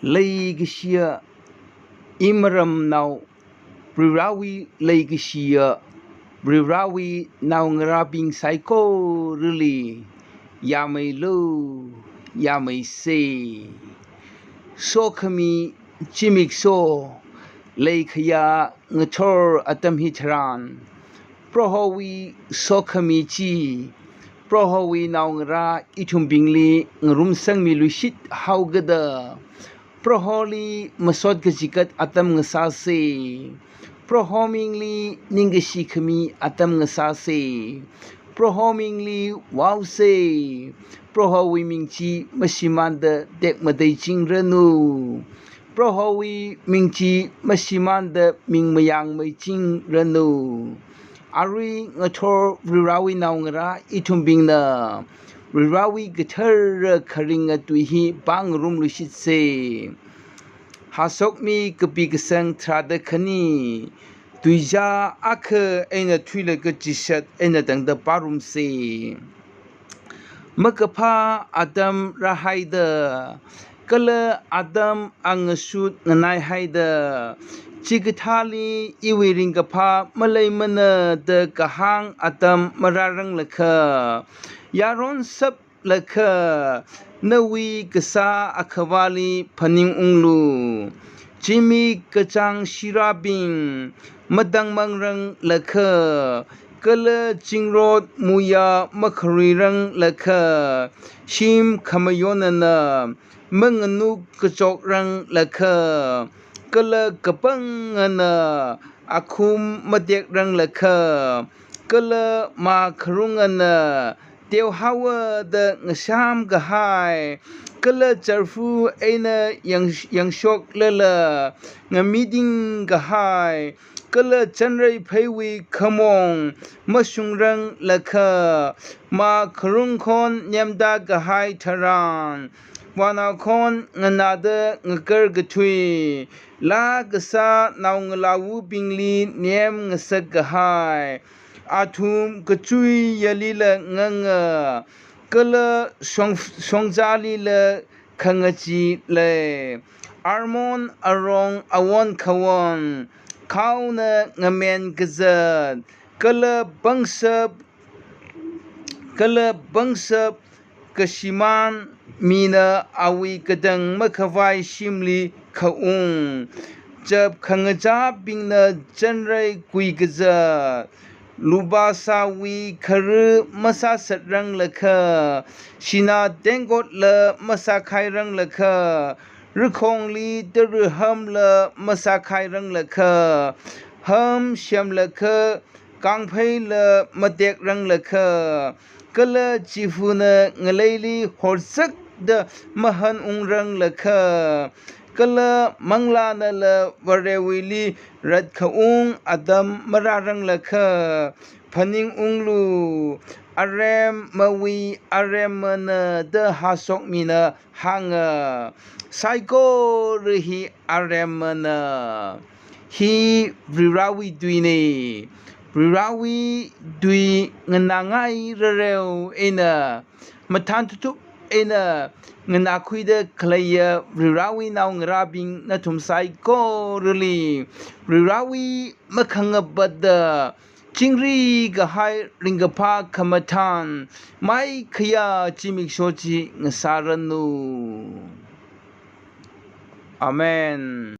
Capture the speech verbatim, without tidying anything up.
Leikashiya imaramnao, Varivarāwui leikashiya, Varivarāwui naongarābing saikorali, yāmeilu, yāmeisa. Sokhami zimiksho, leikhayā ngathor atam hitharan, Prohowui sokhami chi, Prohowui naongarā ithumbingli ngarumsangmiluishit haokada, Proholi masot kachikat atam ngasāsa. Proho mingli ningkashi khami atam ngasāsa. Proho mingli vaosa. Prohowui ming chi mashimānda tekmateichingranu. Prohowui ming chi mashimānda mingmayāngmeichingranu. Arui ngathor Varivarāwui naongarā ithumbingna Varivarāwui kathara kharinga tui hi pāngarumluishitsa. Hāshokmi kapi kasang tharāda khani, tuizā akha eina thuilaga chishat eina tangda pārumsa. Makaphā atam rāhaida, kala atam angashut nganaihaida, chikathāli iwui ringkaphā maleimana da kahāng atam marāranglakha, yaron shaplakha, nawui kasā akhavāli phaningunglu. Zimik kachāng shirābing matangmangranglakha, kala zingrot muya makharuiranglakha, shim khamayonana manganuk kachokranglakha, kala kapangana akhum matekranglakha, kala mā kharungana teohaowa da ngasham kahai, kala charfu eina yang, yangshoklala ngamiting kahai, kala chanrei pheiwui khamong mashungranglakha, mā kharung khon nemda kahai tharan, vānao khon nganāda ngakar kathui, laa kasā naongalāvubingli nem ngasak kahai, athum kachuiyalila nganga, kala shong, shongzalila khangachee lei. Almond arong awon khawon, khaona ngamen kazat, kala pangshap, kala pangshap kashimān mina awui katang makhavai shimli khaung. Chap khangachābingna chanrei kui kazat, lupāsāwui khara masāsatranglakha, sinā tengkotla masākhairanglakha, rakhongli tara hamla masākhairanglakha, ham semlakha, kangpheila matekranglakha, kala chifana ngaleili horsakda mahanungranglakha, kala manglānala Varewuili ratkhaung atam marāranglakha, phaningunglu, aremmawui aremmana da hāshokmina hānga, saikora hi aremmana. Hi Varivarāwui tuina. Varivarāwui tui nganāngai rareo eina, mathān thukthup eina nganākhuida khaleiya Varivarāwui naongarābing nathum saikorali, Varivarāwui makhangapata chingri kahai ringkaphā khamathān maikhayā zimiksho chi ngasāranu. Amen.